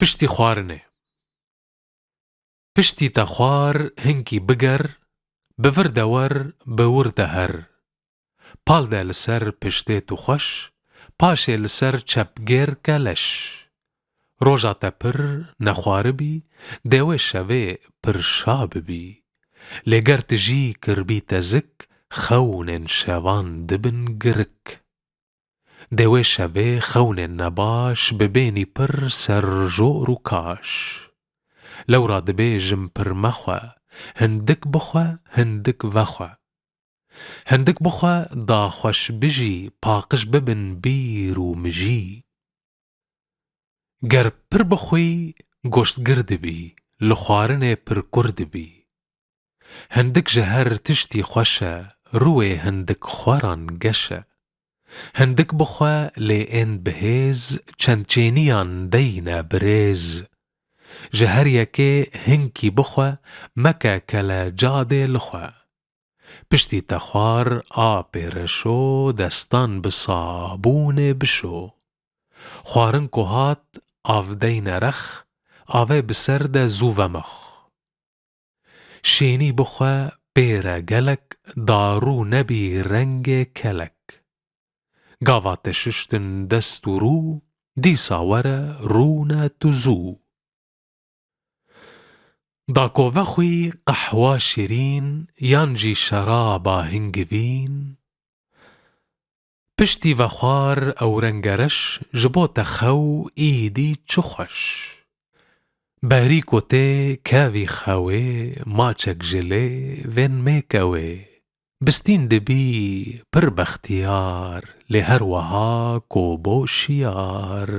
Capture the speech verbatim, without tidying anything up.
Piştî xwarinê. Piştî te xwar hinkî biger, bi vir de wer, bi wir de her. Pal de li ser piştê tu xweş, paşê li ser çepgêr ke leş. Roja te pir nexwaribî, dê wê şevê pir şa bibî. Lê ger tu jî kirbî te zik, xewnên şevan dibin girik. Dê wê şevê xewnên nebaş bibênî pir serjor û kaş. Lewra dibêjim pir mexwe, hindik bixwe, hindik vexwe. Hindik bixwe, da xweş bijî, paqij bibin bîr û mijî. Ger pir bixwî, goştgir dibî, li xwarinê pir kur dibî. Hindik ji her tiştî xweş e, rûyê hindik xweran geş e. Hindik bixwe, lê ên bihêz, çend çêniyan deyne birêz. Ji her yekê hinkî bixwe, meke kele cadê li xwe. Piştî te xwar apê reşo, destan bi sabûnê bişo. Xwarin ku hat, av deyne rex, avê bi ser de zû vemox. Şênî bixwe pê re gelek, darû nebî rengê kelek. Gava te şuştin dest û rû, dîsa were rûne tu zû. Da ku vexwî qehwa şirîn, yan jî şeraba hingivîn, piştî vexwar ew renge reş, ji bo te xew îdî çi xweş. Berî ku tê kevî xewê, maçek ji lê vên mêkewê. Bistîn dibî pir bextiyar, lê her wiha ku bo şiyar.